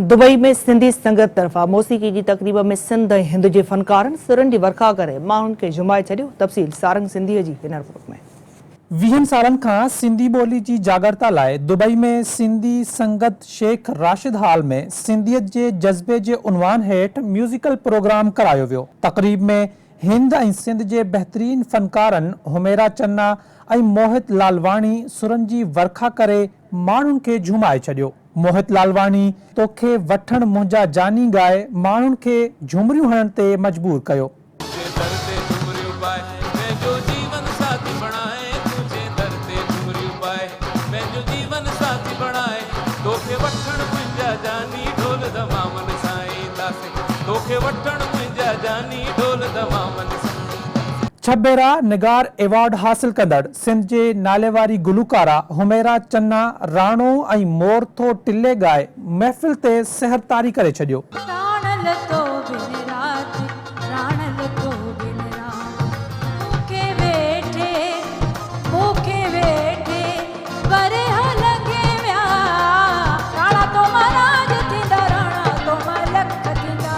Dubai ۾ Sindhi سنگت طرفان موسيقي جي تقريب ۾ سنڌ ۽ هند جي فنڪارن سرن جي ورکا ڪري ماڻهن کي جهومائي ڇڏيو، تفصيل سارنگ سنڌيء جي هن رپورٽ ۾. ويهن سالن کان سنڌي ٻولي جي جاڳرتا لاء دبئي ۾ سنڌي سنگت شيخ راشد هال ۾ سنڌيت جي جذبي جي عنوان هيٺ ميوزيڪل پروگرام ڪرايو ويو. تقريب ۾ هند ۽ سنڌ جي بهترين فنڪارن حميرا چنا ۽ موهت لالواڻي سرن جي ورکا ڪري ماڻهن کي جهومائي ڇڏيو. موهت لالواڻي توکي وٺڻ منهنجا جاني ڳائي ماڻهن کي جهومريون هڻڻ تي مجبور ڪيو. تنهنجي در تي جهمريون پائي پنهنجو جيون ساٿي بڻائي تنهنجي در تي جهمريون پائي پنهنجو جيون ساٿي بڻائي توکي وٺڻ منهنجا جاني ڍول دمامن سان اينداسين توکي وٺڻ منهنجا جاني ڍول دمامن سان اينداسين. ڇهه ڀيرا نگار ايوارڊ حاصل ڪندڙ سنڌ جي ناليواري گلوڪارا حميرا چنا راڻو ۽ مور ٿو ٽلي ڳائي محفل تي سحر طاري ڪري ڇڏيو. راڻل تو بن رات راڻل تو بن رات مون کي ويٺي مون کي ويٺي ورهيه لنگهي ويا راڻا تو مان راڄ ٿيندا راڻا تو مان لک ٿيندا.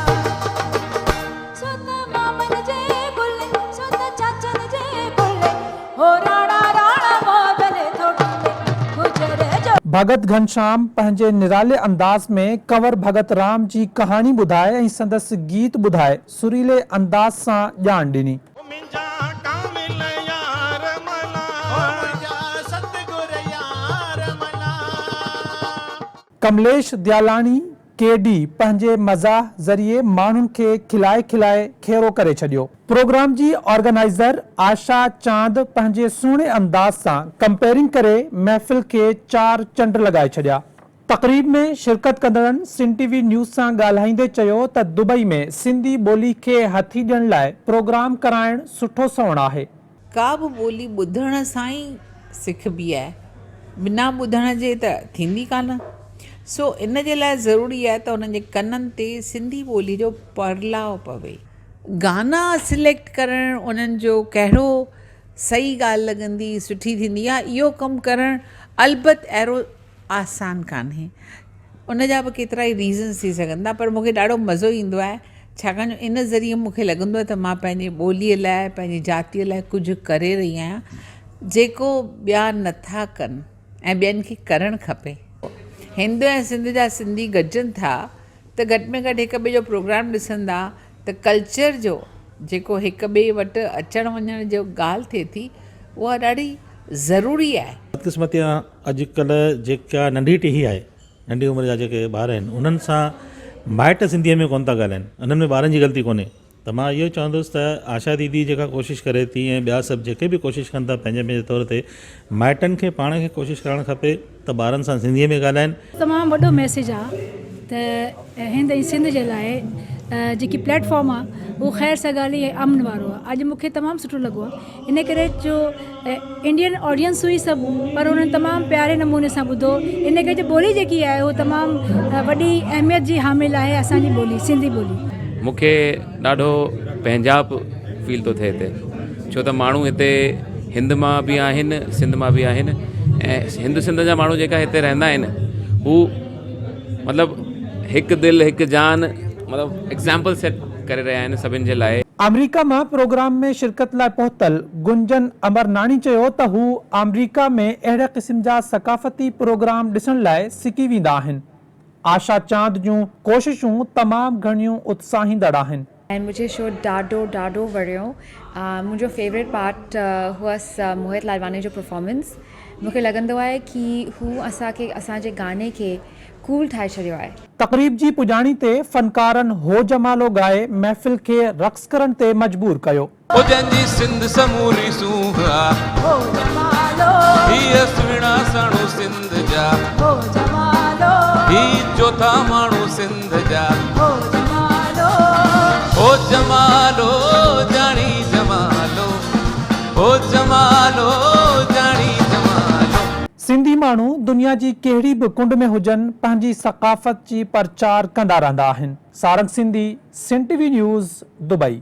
سو ته مامن جي گلي، سو ته چاچن جي گلي، هو راڻا راڻا مابل ٿو ٽلي، گجر جو. ڀڳت گهنشام پنهنجي نرالي انداز ۾ ڪنور ڀڳت رام جي ڪهاڻي ٻڌائي ۽ سندس گيت ٻڌائي سريلي انداز سان ڄاڻ ڏني. او منهنجا ڪامل يار ملا. او منهنجا ستگر يار ملا. ڪمليش ديالاڻي، ڪي ڊي، پنهنجي مزاح ذريعي ماڻهن کي کلائي کلائي کيرو ڪري ڇڏيو. پروگرام جي آرگنائيزر آشا چاند پنهنجي سهڻي انداز سان ڪمپيئرنگ ڪري محفل کي چار چنڊ لڳائي ڇڏيا. تقريب ۾ شرڪت ڪندڙن سنڌ ٽي وي نيوز سان ڳالهائيندي چيو ته دبئي ۾ سنڌي ٻولي کي هٿي ڏيڻ لاء پروگرام ڪرائڻ سٺو سنئوڻ آهي. ڪا به ٻولي ٻڌڻ سان ئي سکبي آهي، بنا ٻڌڻ جي ته ٿيندي ڪانه. سو ان جي لاء ضروري آهي ته انهن جي ڪنن تي سنڌي ٻولي جو پرلاء پوي. گانا سليڪٽ ڪرڻ انهن جو ڪهڙو صحيح ڳالهه لڳندي سٺي ٿيندي آهي اهو ڪم ڪرڻ البت اهڙو آسان ڪانهي ان جا به ڪيترا ئي ريزنس ٿي سگهن ٿا پر مون کي ڏاڍو مزو ايندو آهي ڇاڪاڻ جو ان ذريعي مون کي لڳندو آهي ته مان پنهنجي ٻوليء لاء پنهنجي جاتيء لاء ڪجهه ڪري رهي آهيان جيڪو ٻيا نٿا ڪن ۽ ٻين کي ڪرڻ کپي. هند ۽ سنڌ جا سنڌي گڏجن ٿا ته گهٽ ۾ گهٽ هڪ ٻئي جو پروگرام ڏسندا ته ڪلچر جو جيڪو هڪ ٻئي وٽ اچڻ وڃڻ جو ڳالهه ٿئي ٿي اها ڏاڍي ضروري آهي. بدقسمتيء سان اڄڪلهه جيڪا ننڍي ٽهي آهي، ننڍي عمر جا جيڪي ٻار آهن انهن سان مائٽ سنڌيء ۾ ڪونه ٿا ڳالهائن، انهن ۾ ٻارن جي غلطي ڪونهي ته مان اهو چوندس ته آشا ديدي جيڪا ڪوشش ڪري ٿي ۽ ٻيا سڀ جيڪي به ڪوشش ڪن ٿا پنهنجي پنهنجي طور تي مائٽن کي پاڻ کي ڪوشش ڪرڻ کپي ته ٻارن سان سنڌيء ۾ ڳالهائن. تمام وڏو ميسيج آ ته هند ۽ سنڌ جي لاء جيڪي پليٽ فارم آ اهو خير سگالي ۽ امن وارو آ اڄ مونکي تمام سٺو لڳو آ ان ڪري جو انڊين آڊينس هئي سڀ پر انهن تمام پياري نموني سان ٻڌو ان ڪري جو ٻولي جيڪي آهي اهو تمام وڏي اهميت جي حامل آهي اسان جي ٻولي سنڌي ٻولي. مون کي ڏاڍو پنهنجائپ فيل ٿو ٿئي هتي ڇو ته ماڻهو هتي هند مان به آهن سنڌ مان به آهن ۽ هند سنڌ جا ماڻهو جيڪا هتي رهندا آهن هو مطلب هڪ دل هڪ جان مطلب ايگزامپل سيٽ ڪري رهيا آهن سڀن جي لاء. آمريڪا مان پروگرام ۾ شرڪت لاء پهتل گنجن امرناڻي چيو ته هو آمريڪا ۾ اهڙي قسم جا ثقافتي پروگرام ڏسڻ لاء سڪي ويندا آهن. آشا چاند جون ڪوششون تمام گهڻيون اتساهيندڙ آهن. ۽ مونکي شو ڏاڍو ڏاڍو وڻيو منهنجو فيوريٽ پارٽ هئس موهت لالواني جو پرفارمنس مونکي لڳندو آهي ڪي هو اسان کي اسان جي گاني کي ڪول ٺاهي ڇڏيو آهي. تقريب جي پڄاڻي تي فنڪارن هو جمالو ڳائي محفل کي رقص ڪرڻ تي مجبور ڪيو. او جنهن جي سنڌ سموري سونهن آ. هو جمالو. هيء سهڻا ساڻو سنڌ جا. هو جمالو. هي چوٿا ماڻهو سنڌ جا. هو جمالو. هو جمالو جاڻي جمالو. هو جمالو جاڻي جمالو. سنڌي ماڻهو دنيا جي ڪهڙي به ڪنڊ ۾ هجن پنهنجي ثقافت جي پرچار ڪندا رهندا آهن. Sarang Sindhi, Sindh T V news, Dubai.